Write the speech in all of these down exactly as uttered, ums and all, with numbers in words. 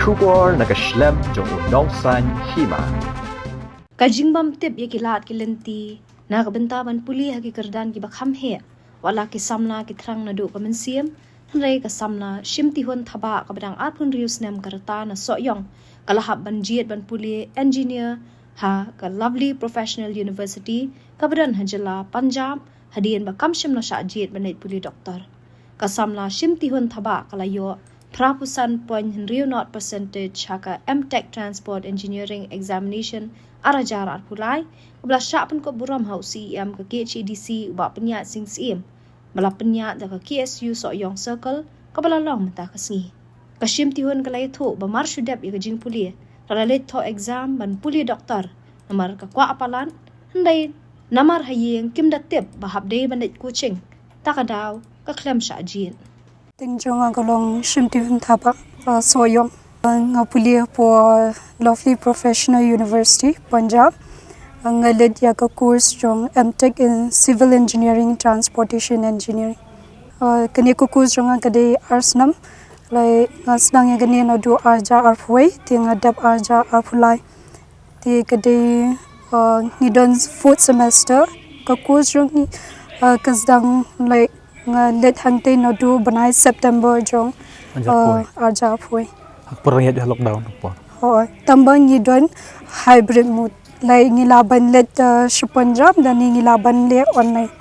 Khubor na ka shlem jong u nongsan hima. Ka jingbym tip ïa ki lad ki lynti na ka bynta ban pule ha ki kyrdan kiba kham heh, wat la ki samla ki thrang naduh ka mynsiem. Hynrei ka samla Shimtihun Thabah kaba dang arphew hynriew snem ka rta na Sohiong ka la hap ban jied ban pule engineer ha ka Lovely Professional University kaba don ha jylla Punjab, hadien ba kam shym la shah jied ban leit pule doktor. Ka samla Shimtihun Thabah ka la ïoh phra phew san point hynriew nought percentage ha ka M Tech Transport Engineering Examination ar hajar arphew lai, kaba la shah pynkup burom ha u C E M ka K H A D C, u Bah Pynïaid Sing Syiem, ba la pynïaid da ka K S U Sohiong Circle, kaba la long mynta ka sngi. Ka Shimtihun ka la ïathuh ba mar shu dep ïa ka jingpule, ka la leit thoh exam ban pule doktor, namar ka kwah palat, hynrei namar ha ïing kim da tip ba hap dei ban leit coaching, ta ka daw ka khlem shah jied. Kyrteng jong nga ka long Shimtihun Thabah, uh, Sohiong. Uh, nga pule hapoh Lovely Professional University, Punjab. Uh, nga leit ïa ka course jong M Tech in Civil Engineering, Transportation Engineering. Uh, kane ka course jong nga ka dei ar snem. Lai nga sdang ïa kane naduh ar hajar arphew wei, te nga dep ar hajar arphew lai. Te ka dei, uh, ngi don fourth semester. Ka course jong ngi, uh, ka sdang, lai nga leit hangtei naduh bnai September jong, uh, ar hajar arphew wei. Ha ka por ngi ïa lockdown ha ka por. Hooid, tangba ngi don hybrid mode. Lai ngi lah ban leit, uh, sha Punjab, lane ngi lah ban leh online.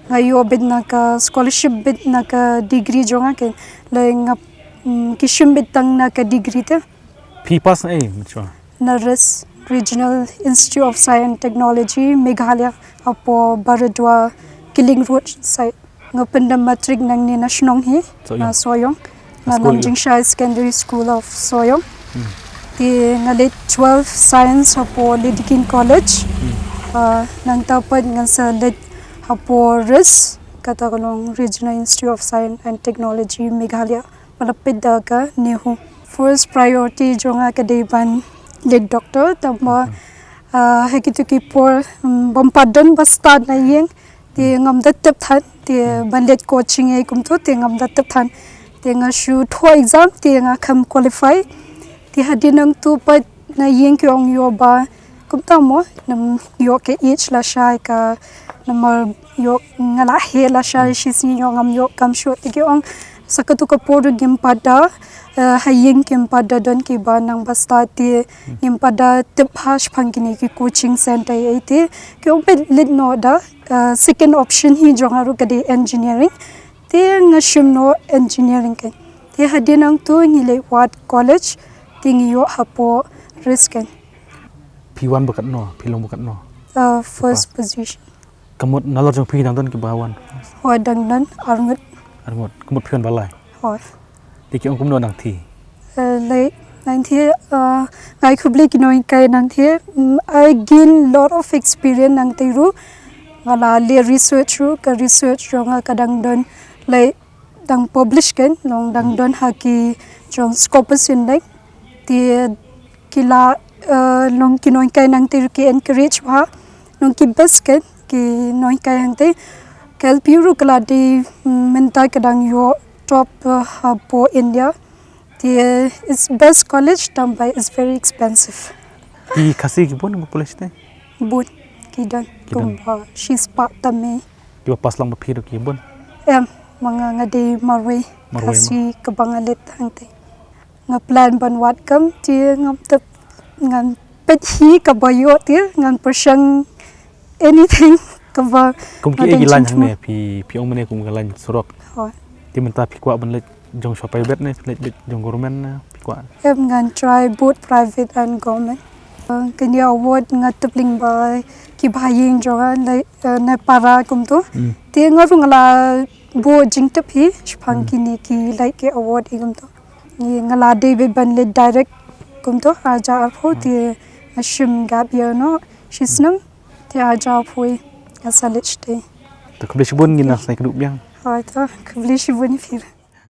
Nga ïoh beit na ka scholarship beit na ka degree jong nga keiñ. Lai nga, mm, ki shim beit tang na ka degree te. Phi pass na ei, mynta? Na RIS, Regional Institute of Science and Technology, Meghalaya, hapoh Baradua, Killing Road side. Nga pyndep matric nangne na shnong hi, Sohiong. Na Sohiong. Na Nongshai Secondary School of Sohiong. Hmm. Te nga leit twelve science hapoh Lady King College. Hmm. Ah, nangta pat ngan sa leit hapoh RIS, kata ka long Regional Institute of Science and Technology, Meghalaya. Ba la peit da ka NEHU. First priority jong nga ka dei ban leit doctor, tangba, ah, ha kito ki por, mm, bym pat don ba stad na ïing, te ngam da tip than, te ban leit coaching ei kumto, te ngam da tip than. Te nga shu thoh exam, te nga khlem qualify. Te hadien nangto pat na ïing ki ong ïoh ba kumta mo, ngam ïoh ka age lashai ka, namar ïoh nga la heh lashai shisien, ïoh ngam ïoh kam shuh, te ki ong sa katu ka por ruh ngim pat da, eh, ha ïing kim pat da don kiba nang ba stad, te ngim pat da tip ha shaphang kine ki coaching center ei, te ki ong peit leit noh da, eh, second option hi jong nga ruh ka dei engineering. Te nga shim noh engineering keiñ. Te hadien nangto ngi leit wad college, te ngi ïoh hapoh RIS keiñ. Phi wan ba katno, phi long ba katno? Uh, first position. Ka mut nalor jong phi dang don kiba wan? Hooid, dang don arngut. Arngut. Ka mut phi wan ba lai? Hooid. Te ki ong kumno nangthie? Uh, lai nangthie, uh, nga ai khublei ki nonghikai nangthie. Mm, I gain lot of experience nangthie ruh. Nga la leh research ruh, ka research jong nga ka dang don, lai dang publish keiñ, long dang don ha ki jong Scopus Index. Te ki la, eh, long ki nonghikai nangtei ruh ki encourage bha, long ki best keiñ ki nonghikai hangtei. Ka L P U ruh ka la dei, mm, mynta ka dang ïoh top, eh, hapoh India. Te it's best college, tangba it's very expensive. Ki Khasi ki bun ha college te? Bun ki don. Ki don. Kumba shispah tam eh. Kiba pass lang bad phi ruh ki bun? Em, ma nga nga dei marwei. Marwei. Khasi ma kaba nga leit hangtei. Nga plan ban wad kam te ngam tip, ngan peit hi kaba ïoh te ngan pyrshang anything kaba. Kum ki, nga dang, ki line chim hangne, phi, phi ong mynne kum ka line surok. Hooid. Te mynta phi kwah ban leit jong sha private ne leit beit jong government ne phi kwah? Em, ngan try both private and government. Uh, kane award nga tip lyngba kiba ha ïing jong nga, like, uh, na para kumto. Hmm. Te nga ruh nga la buh jingtip hi shaphang kine ki, like, ki award hi kumto. Nga la dei beit ban leit direct kumto ar hajar arphew, te nga shim gap year noh shisnem, te ar hajar arphew nga sa leit shatei. Te khublei shibun, ngin nang sngew kynduh biang. Hooid, te khublei shibun ïa phi.